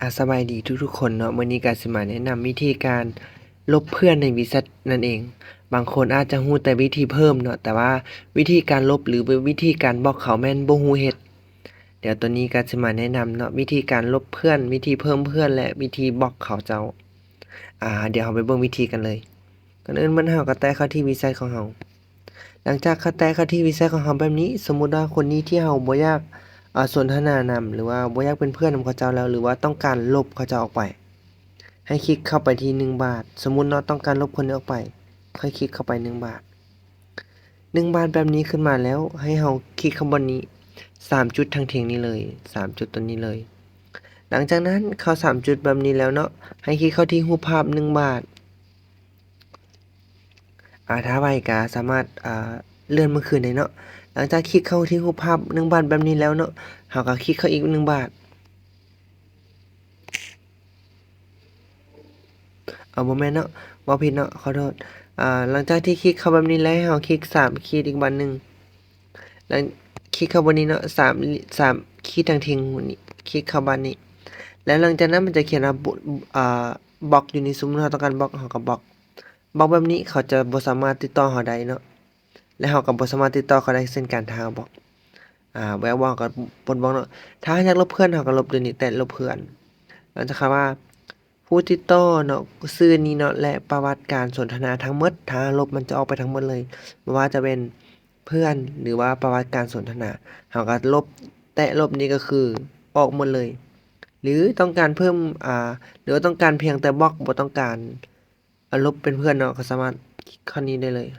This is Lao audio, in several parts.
ອາ ສະບາຍດີທຸກໆຄົນເນາະ, ມື້ນີ້ກໍຊິມາແນະນຳວິທີການລົບເພື່ອນໃນ WeChat ນັ້ນເອງ. ບາງຄົນອາດຈະຮູ້ແຕ່ວິທີເພີ່ມເນາະ, ແຕ່ວ່າວິທີການລົບ ຫຼື ວິທີການບລັອກເຂົາແມ່ນບໍ່ຮູ້ເຮັດ. ດຽວໂຕນີ້ກໍຊິມາແນະນຳເນາະ, ວິທີການລົບເພື່ອນ, ວິທີເພີ່ມເພື່ອນ ແລະ ວິທີບລັອກເຂົາເຈົ້າ. ອາ ດຽວເຮົາໄປເບິ່ງວິທີກັນເລີຍ. ກ່ອນອື່ນໝົດເຮົາກໍແຕະເຂົ້າທີ່ WeChat ຂອງເຮົາ. ຫຼັງຈາກເຂົ້າ ແຕະເຂົ້າທີ່ WeChat ຂອງເຮົາແບບນີ້, ສົມມຸດວ່າຄົນນີ້ທີ່ເຮົາບໍ່ຢາກ ອາ ສົນທະນານຳ ຫຼືວ່າບໍ່ຢາກເປັນເພື່ອນນຳເຂົາເຈົ້າແລ້ວ ຫຼືວ່າຕ້ອງການລົບເຂົາເຈົ້າອອກໄປ, ໃຫ້ຄລິກເຂົ້າໄປທີ່ໜຶ່ງບາດ. ສົມມຸດເນາະ, ຕ້ອງການລົບຄົນນີ້ອອກໄປ, ໃຫ້ຄລິກເຂົ້າໄປໜຶ່ງບາດ. ໜຶ່ງບາດແບບນີ້ຂຶ້ນມາແລ້ວ, ໃຫ້ເຮົາຄລິກເຂົ້າບ່ອນນີ້ ສາມຈຸດທາງເທິງນີ້ເລີຍ, ສາມຈຸດຕົວນີ້ເລີຍ. ຫຼັງຈາກນັ້ນເຂົ້າສາມຈຸດແບບນີ້ແລ້ວເນາະ, ໃຫ້ຄລິກເຂົ້າທີ່ຮູບພາບໜຶ່ງບາດ. ອາ ຖ້າໄວກໍສາມາດ ອາ ເລື່ອນເມືອຄືນໄດ້ເນາະ. ຫຼັງຈາກຄລິກເຂົ້າທີ່ຮູບພາບໜຶ່ງບາດແບບນີ້ແລ້ວເນາະ, ເຮົາກໍຄລິກເຂົ້າອີກໜຶ່ງບາດ. ເອົາ ບໍ່ແມ່ນເນາະ, ເວົ້າຜິດເນາະ, ຂໍໂທດ. ອາ ຫຼັງຈາກທີ່ຄລິກເຂົ້າແບບນີ້ແລ້ວ, ໃຫ້ເຮົາຄລິກສາມຂີດອີກບາດໜຶ່ງ. ຫຼັງ ຄລິກເຂົ້າບ່ອນນີ້ເນາະ, ສາມ ສາມຂີດທາງເທິງນີ້, ຄລິກເຂົ້າບາດນີ້. ແລ້ວຫຼັງຈາກນັ້ນມັນຈະຂຽນວ່າ ບ- ອາ ບລັອກຢູ່ນີ້. ສົມມຸດເຮົາຕ້ອງການບລັອກ, ເຮົາກໍບລັອກ. ບລັອກແບບນີ້ເຂົາຈະບໍ່ສາມາດຕິດຕໍ່ເຮົາໄດ້ເນາະ, ແລະ ເຮົາກໍບໍ່ສາມາດຕິດຕໍ່ເຂົາໄດ້ເຊັ່ນກັນ ຖ້າເຮົາບລັອກ. ອາ ແບບວ່າເຮົາກໍປົດບລັອກເນາະ. ຖ້າເຮົາຢາກລົບເພື່ອນ, ເຮົາກໍລົບໂດຍນີ້, ແຕະລົບເພື່ອນ. ຫຼັງຈາກຄຳວ່າ ຜູ້ຕິດຕໍ່ເນາະ, ຊື່ນີ້ເນາະ ແລະ ປະຫວັດການສົນທະນາທັງໝົດ, ຖ້າເຮົາລົບມັນຈະອອກໄປທັງໝົດເລີຍ, ບໍ່ວ່າຈະເປັນເພື່ອນ ຫຼືວ່າປະຫວັດການສົນທະນາ. ເຮົາກໍລົບ, ແຕະລົບນີ້ກໍຄືອອກໝົດເລີຍ. ຫຼືຕ້ອງການເພີ່ມ, ອາ ຫຼືວ່າຕ້ອງການພຽງແຕ່ບລັອກ, ບໍ່ຕ້ອງການ ອາ ລົບເປັນເພື່ອນເນາະ, ກໍສາມາດຄລິກເຂົ້ານີ້ໄດ້ເລີຍ.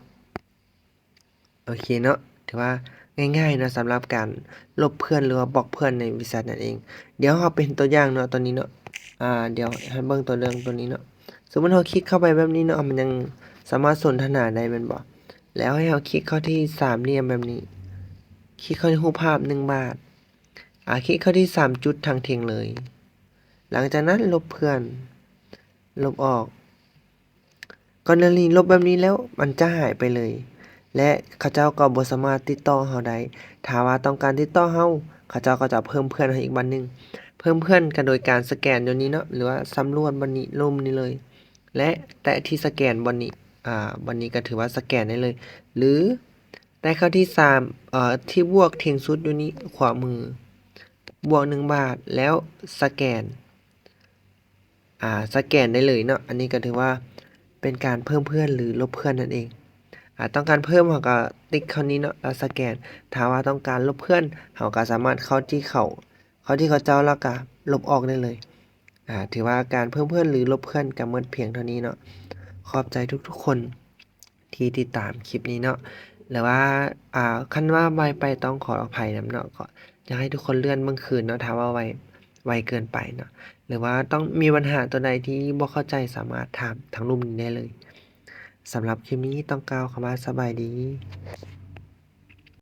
ໂອເຄເນາະ, ຖືວ່າງ່າຍໆເນາະ ສຳລັບການລົບເພື່ອນ ຫຼືວ່າບລັອກເພື່ອນໃນ WeChat ນັ້ນເອງ. ດຽວເຮົາເປັນຕົວຢ່າງເນາະ ຕອນນີ້ເນາະ. ອາ ດຽວໃຫ້ເບິ່ງຕົວເລື່ອງຕົວນີ້ເນາະ. ສົມມຸດເຮົາຄລິກເຂົ້າໄປແບບນີ້ເນາະ, ມັນຍັງສາມາດສົນທະນາໄດ້ແມ່ນບໍ່? ແລ້ວໃຫ້ເຮົາຄລິກເຂົ້າທີ່ສາມຫຼ່ຽມແບບນີ້, ຄລິກເຂົ້າທີ່ຮູບພາບໜຶ່ງບາດ. ອາ ຄລິກເຂົ້າທີ່ສາມຈຸດທາງເທິງເລີຍ. ຫຼັງຈາກນັ້ນລົບເພື່ອນ, ລົບອອກ. ກໍລະນີລົບແບບນີ້ແລ້ວ ມັນຈະຫາຍໄປເລີຍ ແລະ ເຂົາເຈົ້າກໍບໍ່ສາມາດຕິດຕໍ່ເຮົາໄດ້. ຖ້າວ່າຕ້ອງການຕິດຕໍ່ເຮົາ, ເຂົາເຈົ້າກໍຈະເພີ່ມເພື່ອນເຮົາອີກບາດໜຶ່ງ. ເພີ່ມເພື່ອນກໍໂດຍການສະແກນໂດຍນີ້ເນາະ, ຫຼືວ່າສຳຫຼວດບ່ອນນີ້, ລຸ່ມນີ້ເລີຍ ແລະ ແຕະທີ່ສະແກນບ່ອນນີ້. ອາ ບ່ອນນີ້ກໍຖືວ່າສະແກນໄດ້ເລີຍ ຫຼື ແຕະເຂົ້າທີ່ສາມ, ເອີ ທີ່ບວກເທິງສຸດຢູ່ນີ້ ຂວາມື, ບວກໜຶ່ງບາດ ແລ້ວສະແກນ. ອາ ສະແກນໄດ້ເລີຍເນາະ. ອັນນີ້ກໍຖືວ່າເປັນການເພີ່ມເພື່ອນ ຫຼື ລົບເພື່ອນນັ້ນເອງ. ອາ ຕ້ອງການເພີ່ມ ເຮົາກໍຕິກເຂົ້ານີ້ເນາະ ແລ້ວສະແກນ. ຖ້າວ່າຕ້ອງການລົບເພື່ອນ ເຮົາກໍສາມາດເຂົ້າທີ່ເຂົາ, ເຂົ້າທີ່ເຂົາເຈົ້າ ແລ້ວກໍລົບອອກໄດ້ເລີຍ. ອາ ຖືວ່າການເພີ່ມເພື່ອນ ຫຼື ລົບເພື່ອນກໍໝົດພຽງເທົ່ານີ້ເນາະ. ຂອບໃຈທຸກໆຄົນ ທີ່ຕິດຕາມຄລິບນີ້ເນາະ ຫຼືວ່າ ອາ ຄັນວ່າໄວໄປຕ້ອງຂໍອະໄພນຳເນາະ. ກໍຢາກໃຫ້ທຸກຄົນເລື່ອນເບິ່ງຄືນເນາະ ຖ້າວ່າໄວ, ໄວເກີນໄປເນາະ ຫຼືວ່າຕ້ອງມີບັນຫາຕົວໃດທີ່ບໍ່ເຂົ້າໃຈ ສາມາດຖາມທາງລຸ່ມນີ້ໄດ້ເລີຍ. ສຳລັບຄລິບນີ້ຕ້ອງກ່າວຄຳວ່າສະບາຍດີ.